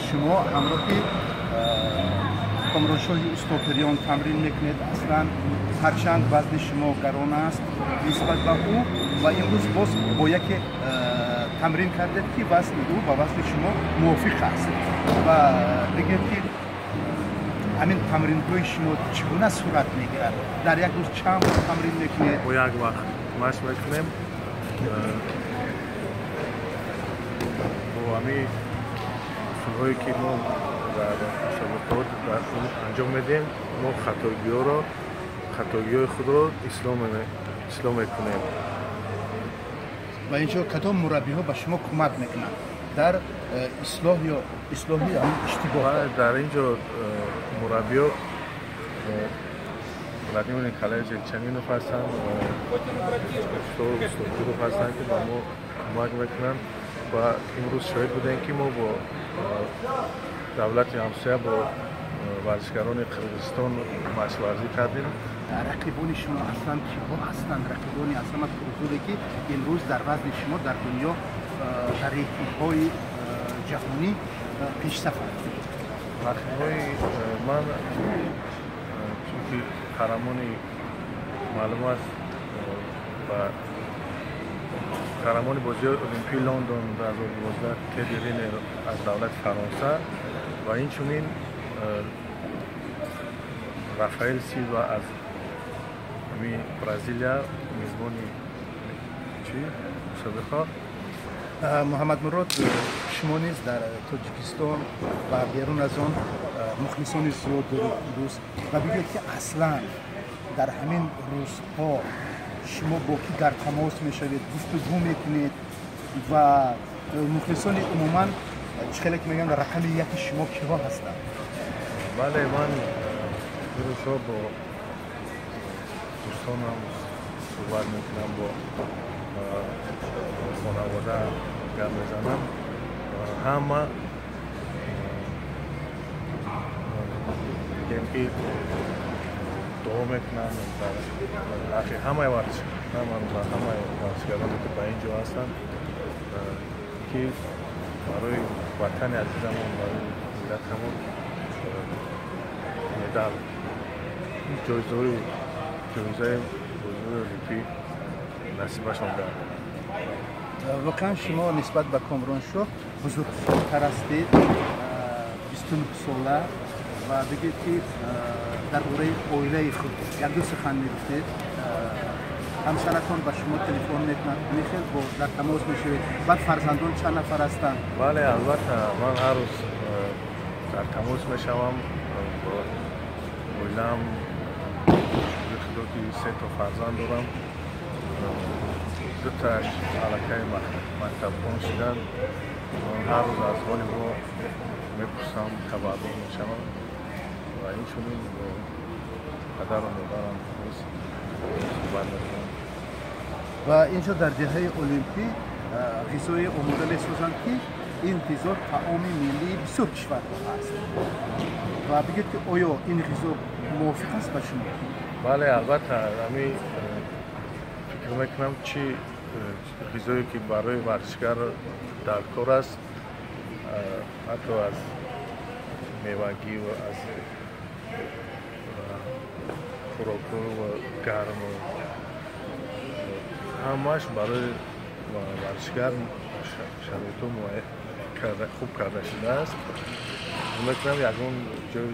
Шумо ҳамроҳи Комроншоҳи Устопириён тамрин мекунед. Аслан ҳарчанд вазни шумо гарон аст нисбат ба ӯ, ва имрӯз боз бо яке тамрин кардед, ки вазни ӯ ба вазни шумо мувофиқ аст. Ва бигӯед, ки ҳамин тамринҳои шумо чӣ гуна сурат мегирад? Дар як рӯз чанд бор тамрин мекунед? Бо як вақт машқ мекунем, бо ҳамин усулҳое, ки мо дар мусобиқот анҷом медиҳем, мо хатогиҳои худро ислоҳ мекунем. Ва инҷо кадом мураббиҳо ба шумо кӯмак мекунанд дар ислоҳ ё ислоҳи ҳамин иштибоҳ? Дар ин ҷо мураббиҳо Владимир Николаевич Елчанинов ҳастанд, устод Устодиров ҳастанд, ки ба мо кӯмак мекунанд. Ва имрӯз шоҳид будем, ки мо бо давлати ҳамсоя, бо варзишгарони Қирғизистон машқварзӣ кардем. Рақибони шумо аслан киҳо ҳастанд? Рақибони аз ҳама пурзуре, ки имрӯз дар вазни шумо дар дунё, дар рейтингҳои ҷаҳонӣ пешсафанд? Рақибҳои ман, чунки қаҳрамони маълум аст ва қаҳрамони бозиҳои Олимпии Лондон 2012 Теди Ринер аз давлати Фаронса ва инчунин Рафаэл Силва аз ҳамин Бразилия, мезбони чи мусобиқа. Муҳаммадмурод, шумо низ дар Тоҷикистон ва берун аз он мухлисони зиёд доред имрӯз. Ва бигӯед, ки аслан дар ҳамин рӯзҳо шумо бо кӣ дар тамос мешавед, гуфтугӯ мекунед ва мухлисони умуман, чӣ хеле ки мегӯянд, рақами яки шумо киҳо ҳастанд? Бале, ман рӯзҳо бо дӯстонам суҳбат мекунам, бо хонавода гап мезанам. Ҳама бигем, ки дуо мекунанд дар ҳаққи ҳамаи варзишкарон ва ҳамаи варзишгароне, ки ба ин ҷо ҳастанд, ки барои ватани азизамон, барои миллатамон медал, ҷоизаи бозиҳои Олимпӣ насибашон гардад. Воқеан, шумо нисбат ба Комроншоҳ бузургтар ҳастед, 29 сола. Ва бигӯед, ки дар бораи оилаи худ якду сухан мегуфтед. Ҳамсаратон ба шумо телефон мекунад, мехел бо дар тамос мешавед? Баъд фарзандон чанд нафар ҳастанд? Бале, албатта, ман ҳар рӯз дар тамос мешавам бо оилаам. Шукри Худо, ки се то фарзанд дорам, дутааш аллакай мактабхон шуданд. Ҳар рӯз аз ҳоли мо мепурсам, хабардор мешавам ва инчунин бо падару модарам низ суҳбат мекунам. Ва инҷо дар деҳаи Олимпӣ ғизое омода месозанд, ки ин ғизо таоми миллии бисёр кишварҳо аст. Ва бигӯед, ки оё ин ғизо мувофиқ аст ба шумо? Бале, албатта, ҳами фикр мекунам, чӣ ғизое ки барои варзишгар дар кор аст, ҳатто аз мевагӣ ва аз хӯрокҳо ва гарму ҳамааш барои варзишгар шароитҳо хуб карда шудааст. Мекунам, ягон ҷои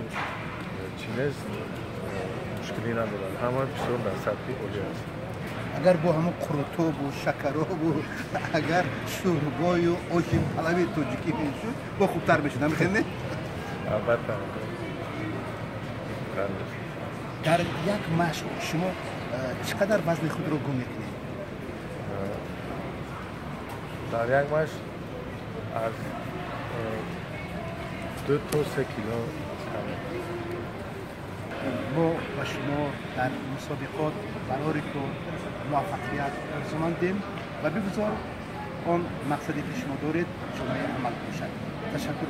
чӣ нест, мушкилӣ надорад, ҳама бисёр дар сатҳи олӣ аст. Агар бо ҳамон қурутобу шакаробу, агар шӯрбою оши палави тоҷикӣ мешуд, бо хубтар мешуд, ҳамихел не? Албатта. Дар як машқ шумо чӣ қадар вазни худро гум мекунед? Дар як машқ аз 2 то 3 кило кам. Мо ба шумо дар мусобиқот барори кор, муваффақият орзумандем ва бигузор он мақсаде, ки шумо доред, ҷомаи амал бошад. Ташаккур.